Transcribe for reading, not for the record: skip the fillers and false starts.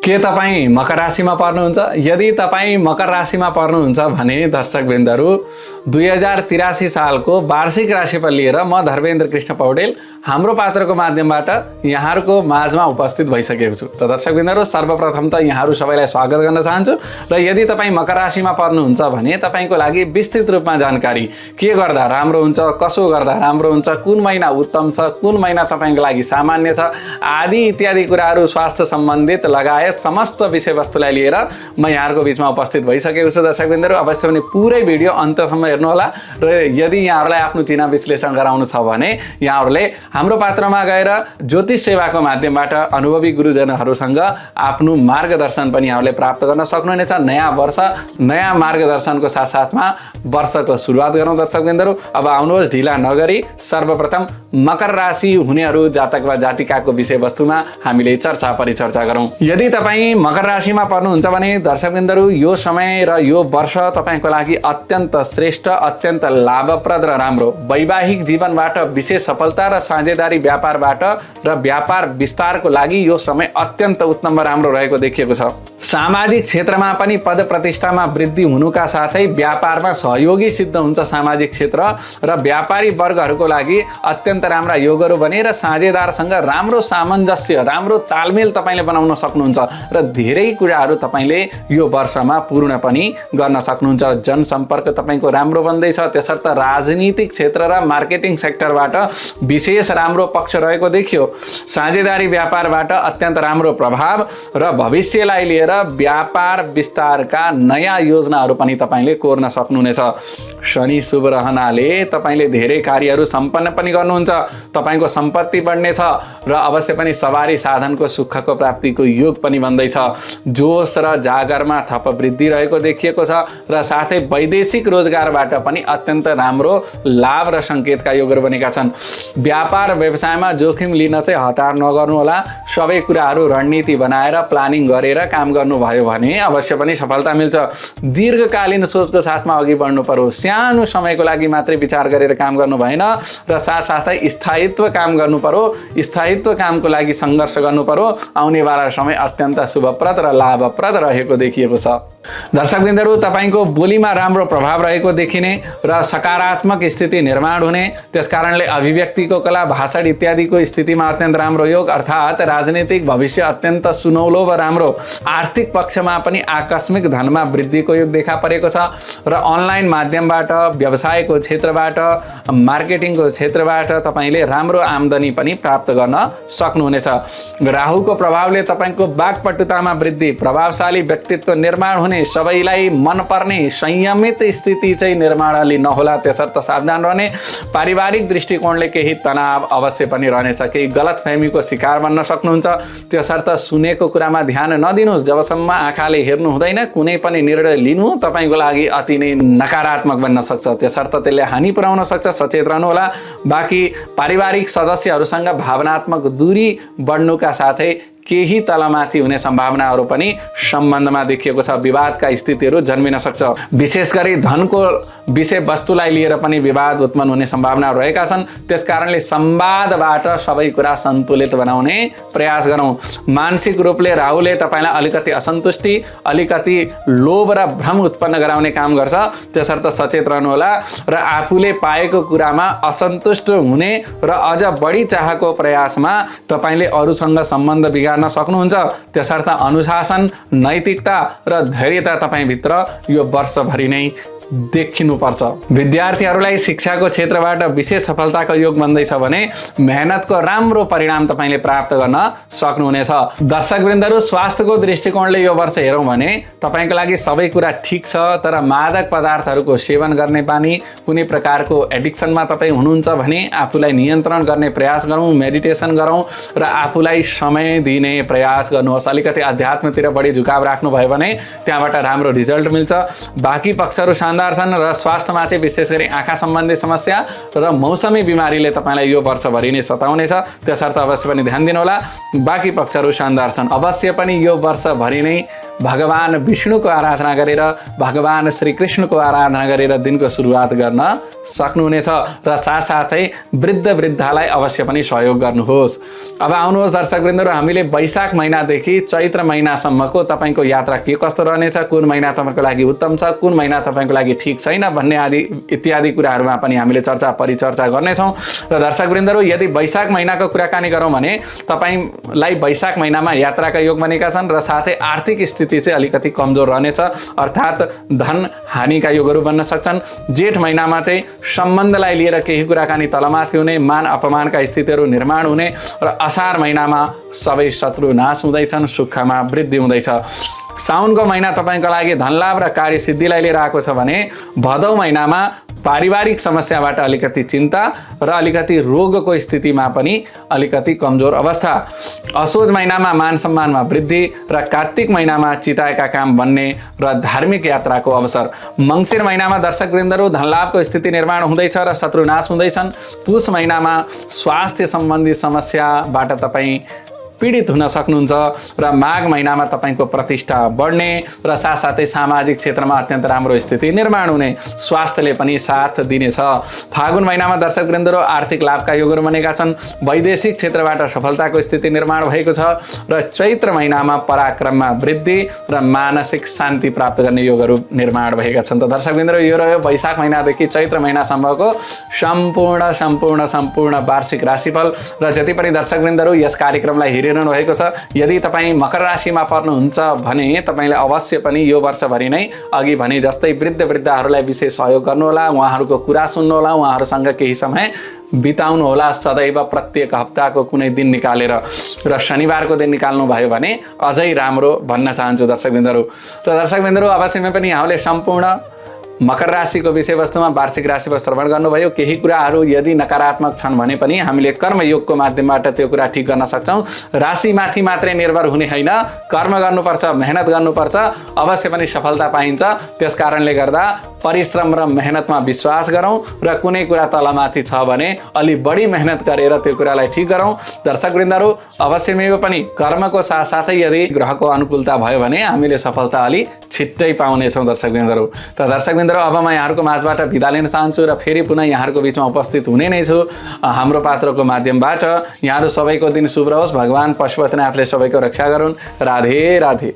के तपाईँ मकर राशिमा पर्नुहुन्छ? यदि तपाईँ मकर राशिमा पर्नुहुन्छ भने दर्शकवृन्दहरू 2083 सालको वार्षिक राशिफल लिएर म धर्मेन्द्र कृष्ण पौडेल हाम्रो पात्रको माध्यमबाट यहाँहरूको माझमा उपस्थित भइसकेको छु। त दर्शकवृन्दहरू सर्वप्रथम त यहाँहरू सबैलाई स्वागत गर्न चाहन्छु र यदि तपाईँ मकर राशिमा पर्नुहुन्छ भने तपाईँको लागि विस्तृत रूपमा जानकारी के गर्दा राम्रो हुन्छ, कसो गर्दा राम्रो हुन्छ, कुन महिना उत्तम छ, कुन महिना तपाईँको लागि सामान्य छ आदि इत्यादि कुराहरू स्वास्थ्य सम्बन्धित लगायत समस्त विषयवस्तुलाई लिएर म यहाँहरूको बिचमा उपस्थित भइसकेको छु। दर्शकवृन्दहरू अवश्य पनि पुरै भिडियो अन्तसम्म हेर्नुहोला र यदि यहाँहरूलाई आफ्नो चिना विश्लेषण गराउनु छ भने यहाँहरूले हाम्रो पात्रमा गएर ज्योतिष सेवाको माध्यमबाट अनुभवी गुरुजनहरूसँग आफ्नो मार्गदर्शन पनि यहाँहरूले प्राप्त गर्न सक्नुहुनेछ। नयाँ वर्ष नयाँ मार्गदर्शनको साथसाथमा वर्षको सुरुवात गरौँ। दर्शकवृन्दहरू अब आउनुहोस् ढिला नगरी सर्वप्रथम मकर राशि हुनेहरू जातक वा जातिकाको विषयवस्तुमा हामीले चर्चा परिचर्चा गरौँ। यदि तपाईँ मकर राशिमा पर्नुहुन्छ भने दर्शकवृन्दहरू यो समय र यो वर्ष तपाईँको लागि अत्यन्त श्रेष्ठ, अत्यन्त लाभप्रद र राम्रो। वैवाहिक जीवनबाट विशेष सफलता र साझेदारी व्यापारबाट र व्यापार विस्तारको लागि यो समय अत्यन्त उत्तम र राम्रो रहेको देखिएको छ। सामाजिक क्षेत्रमा पनि पद प्रतिष्ठामा वृद्धि हुनुका साथै व्यापारमा सहयोगी सिद्ध हुन्छ। सामाजिक क्षेत्र र व्यापारी वर्गहरूको लागि अत्यन्त राम्रा योगहरू बने र साझेदारसँग राम्रो सामञ्जस्य, राम्रो तालमेल तपाईँले बनाउन सक्नुहुन्छ र धेरै कुराहरू तपाईँले यो वर्षमा पूर्ण पनि गर्न सक्नुहुन्छ। जनसम्पर्क तपाईँको राम्रो बन्दैछ। त्यसर्थ राजनीतिक क्षेत्र र मार्केटिङ सेक्टरबाट विशेष राम्रो पक्ष रहेको देखियो। साझेदारी व्यापारबाट अत्यन्त राम्रो प्रभाव र भविष्यलाई लिएर व्यापार विस्तारका नयाँ योजनाहरू पनि तपाईँले कोर्न सक्नुहुनेछ। शनि शुभ रहनाले तपाईँले धेरै कार्यहरू सम्पन्न पनि गर्नुहुन्छ। तपाईँको सम्पत्ति बढ्नेछ र अवश्य पनि सवारी साधनको सुखको प्राप्तिको योग पनि बन्दैछ। जोश र जागरमा थप वृद्धि रहेको देखिएको छ र साथै वैदेशिक रोजगारबाट पनि अत्यन्त राम्रो लाभ र सङ्केतका योगहरू बनेका छन्। व्यापार व्यवसायमा जोखिम लिन चाहिँ हतार नगर्नुहोला। सबै कुराहरू रणनीति बनाएर प्लानिङ गरेर काम गर्नुभयो भने अवश्य पनि सफलता मिल्छ। दीर्घकालीन सोचको साथमा अघि बढ्नु पर्यो। सानो समयको लागि मात्रै विचार गरेर काम गर्नु भएन र साथसाथै स्थायित्व काम गर्नु पर्यो। स्थायित्व कामको लागि सङ्घर्ष गर्नु पर्यो। आउनेवाला समय अत्यन्त शुभप्रद र लाभप्रद रहेको देखिएको छ। दर्शकवृन्दहरू तपाईँको बोलीमा राम्रो प्रभाव रहेको देखिने र सकारात्मक स्थिति निर्माण हुने, त्यसकारणले अभिव्यक्तिको कला, भाषण इत्यादिको स्थितिमा अत्यन्त राम्रो योग अर्थात् राजनीतिक भविष्य अत्यन्त सुनौलो व राम्रो। आर्थिक पक्षमा पनि आकस्मिक धनमा वृद्धिको योग देखा परेको छ र अनलाइन माध्यमबाट, व्यवसायको क्षेत्रबाट, मार्केटिङको क्षेत्रबाट तपाईँले राम्रो आम्दानी पनि प्राप्त गर्न सक्नुहुनेछ। राहुको प्रभावले तपाईँको वाक्पटुतामा वृद्धि, प्रभावशाली व्यक्तित्व निर्माण हुने, सबैलाई मनपर्ने संयमित स्थिति चाहिँ निर्माण नहोला त्यसर्थ सावधान रहने। पारिवारिक दृष्टिकोणले केही तनाव अवश्य पनि रहनेछ। केही गलतफहमीको शिकार बन्न सक्नुहुन्छ। त्यसर्थ सुनेको कुरामा ध्यान नदिनुहोस्। जबसम्म आँखाले हेर्नु हुँदैन कुनै पनि निर्णय लिनु तपाईँको लागि अति नै नकारात्मक बन्न सक्छ। त्यसर्थ त्यसले हानि पुर्याउन सक्छ। सचेत रहनुहोला। बाँकी पारिवारिक सदस्यहरूसँग भावनात्मक दूरी बढ्नुका साथै केही तलमाथि हुने सम्भावनाहरू पनि सम्बन्धमा देखिएको छ। विवादका स्थितिहरू जन्मिन सक्छ। विशेष गरी धनको विषयवस्तुलाई लिएर पनि विवाद उत्पन्न हुने सम्भावनाहरू रहेका छन्। त्यसकारणले संवादबाट सबै कुरा सन्तुलित बनाउने प्रयास गरौँ। मानसिक रूपले राहुले तपाईँलाई अलिकति असन्तुष्टि, अलिकति लोभ र भ्रम उत्पन्न गराउने काम गर्छ। त्यसर्थ सचेत रहनुहोला र आफूले पाएको कुरामा असन्तुष्ट हुने र अझ बढी चाहको प्रयासमा तपाईँले अरूसँग सम्बन्ध बिगार्न सक्नुहुन्छ। त्यसर्थ अनुशासन, नैतिकता र धैर्यता तपाईँभित्र यो वर्षभरि नै देखिनुपर्छ। विद्यार्थीहरूलाई शिक्षाको क्षेत्रबाट विशेष सफलताको योग बन्दैछ भने मेहनतको राम्रो परिणाम तपाईँले प्राप्त गर्न सक्नुहुनेछ। दर्शकवृन्दहरू स्वास्थ्यको दृष्टिकोणले यो वर्ष हेरौँ भने तपाईँको लागि सबै कुरा ठिक छ, तर मादक पदार्थहरूको सेवन गर्ने बानी, कुनै प्रकारको एडिक्सनमा तपाईँ हुनुहुन्छ भने आफूलाई नियन्त्रण गर्ने प्रयास गरौँ, मेडिटेसन गरौँ र आफूलाई समय दिने प्रयास गर्नुहोस्। अलिकति अध्यात्मतिर बढी झुकाव राख्नुभयो भने त्यहाँबाट राम्रो रिजल्ट मिल्छ। बाँकी पक्षहरू शानदार छन् र स्वास्थ्यमा चाहिँ विशेष गरी आँखा सम्बन्धी समस्या र मौसमी बिमारीले तपाईँलाई यो वर्षभरि नै सताउनेछ। त्यसर्थ अवश्य पनि ध्यान दिनुहोला। बाँकी पक्षहरू शानदार छन्। अवश्य पनि यो वर्षभरि नै भगवान विष्णुको आराधना गरेर भगवान श्रीकृष्णको आराधना गरेर दिनको सुरुवात गर्न सक्नुहुनेछ र साथसाथै वृद्धलाई अवश्य पनि सहयोग गर्नुहोस्। अब आउनुहोस् दर्शकवृन्दहरू, हामीले वैशाख महिनादेखि चैत्र महिनासम्मको तपाईँको यात्रा के कस्तो रहनेछ, कुन महिना तपाईँको लागि उत्तम छ, कुन महिना तपाईँको लागि ठिक छैन भन्ने आदि इत्यादि कुराहरूमा पनि हामीले परिचर्चा गर्नेछौँ। र दर्शकवृन्दहरू, यदि वैशाख महिनाको कुराकानी गरौँ भने तपाईँलाई वैशाख महिनामा यात्राका योग बनेका छन् र साथै आर्थिक स्थिति चाहिँ अलिकति कमजोर रहनेछ, अर्थात् धन हानिका योगहरू बन्न सक्छन्। जेठ महिनामा चाहिँ सम्बन्धलाई लिएर केही कुराकानी तलमाथि हुने, मान अपमानका स्थितिहरू निर्माण हुने र असार महिनामा सबै शत्रु नाश हुँदैछन्, सुखमा वृद्धि हुँदैछ। साउनको महिना तपाईँको लागि धनलाभ र कार्यसिद्धिलाई लिएर आएको छ भने भदौ महिनामा पारिवारिक समस्याबाट अलिकति चिन्ता र अलिकति रोगको स्थितिमा पनि अलिकति कमजोर अवस्था। असोज महिनामा मान सम्मानमा वृद्धि र कार्तिक महिनामा चिताएका काम बन्ने र धार्मिक यात्राको अवसर। मङ्सिर महिनामा दर्शकवृन्दहरू धनलाभको स्थिति निर्माण हुँदैछ र शत्रुनाश हुँदैछन्। पुष महिनामा स्वास्थ्य सम्बन्धी समस्याबाट तपाईँ पीडित हुन सक्नुहुन्छ र माघ महिनामा तपाईँको प्रतिष्ठा बढ्ने र साथसाथै सामाजिक क्षेत्रमा अत्यन्त राम्रो स्थिति निर्माण हुने, स्वास्थ्यले पनि साथ दिनेछ। फागुन महिनामा दर्शकवृन्दहरू आर्थिक लाभका योगहरू बनेका छन्, वैदेशिक क्षेत्रबाट सफलताको स्थिति निर्माण भएको छ र चैत्र महिनामा पराक्रममा वृद्धि र मानसिक शान्ति प्राप्त गर्ने योगहरू निर्माण भएका छन्। त दर्शकवृन्दहरू, यो रह्यो वैशाख महिनादेखि चैत्र महिनासम्मको सम्पूर्ण वार्षिक राशिफल। र जति पनि दर्शकवृन्दहरू यस कार्यक्रमलाई हेरिरहनु भएको छ, यदि तपाईँ मकर राशिमा पर्नुहुन्छ भने तपाईँले अवश्य पनि यो वर्षभरि नै अघि भने जस्तै वृद्धहरूलाई विशेष सहयोग गर्नुहोला, उहाँहरूको कुरा सुन्नुहोला, उहाँहरूसँग केही समय बिताउनु होला सदैव। प्रत्येक हप्ताको कुनै दिन निकालेर र शनिबारको दिन निकाल्नु भयो भने अझै राम्रो भन्न चाहन्छु दर्शकवृन्दहरू। त दर्शकवृन्दहरू, अवश्य पनि यहाँले सम्पूर्ण मकर राशिको विषयवस्तुमा वार्षिक राशिफल श्रवण गर्नुभयो। केही कुराहरू यदि नकारात्मक छन् भने पनि हामीले कर्मयोगको माध्यमबाट त्यो कुरा ठिक गर्न सक्छौँ। राशिमाथि मात्रै निर्भर हुने होइन, कर्म गर्नुपर्छ, मेहनत गर्नुपर्छ, अवश्य पनि सफलता पाइन्छ। त्यस कारणले गर्दा परिश्रम र मेहनतमा विश्वास गरौँ र कुनै कुरा तलमाथि छ भने अलि बढी मेहनत गरेर त्यो कुरालाई ठिक गरौँ। दर्शकवृन्दहरू, अवश्य पनि कर्मको साथसाथै यदि ग्रहको अनुकूलता भयो भने हामीले सफलता अलि छिट्टै पाउनेछौँ दर्शकवृन्दहरू। त दर्शकवृन्दहरू, अब म यहाँहरूको माझबाट बिदा लिन चाहन्छु र फेरि पुनः यहाँहरूको बिचमा उपस्थित हुने नै छु हाम्रो पात्रको माध्यमबाट। यहाँहरू सबैको दिन शुभ रहोस्, भगवान पशुपतिनाथले सबैको रक्षा गरून्। राधे राधे।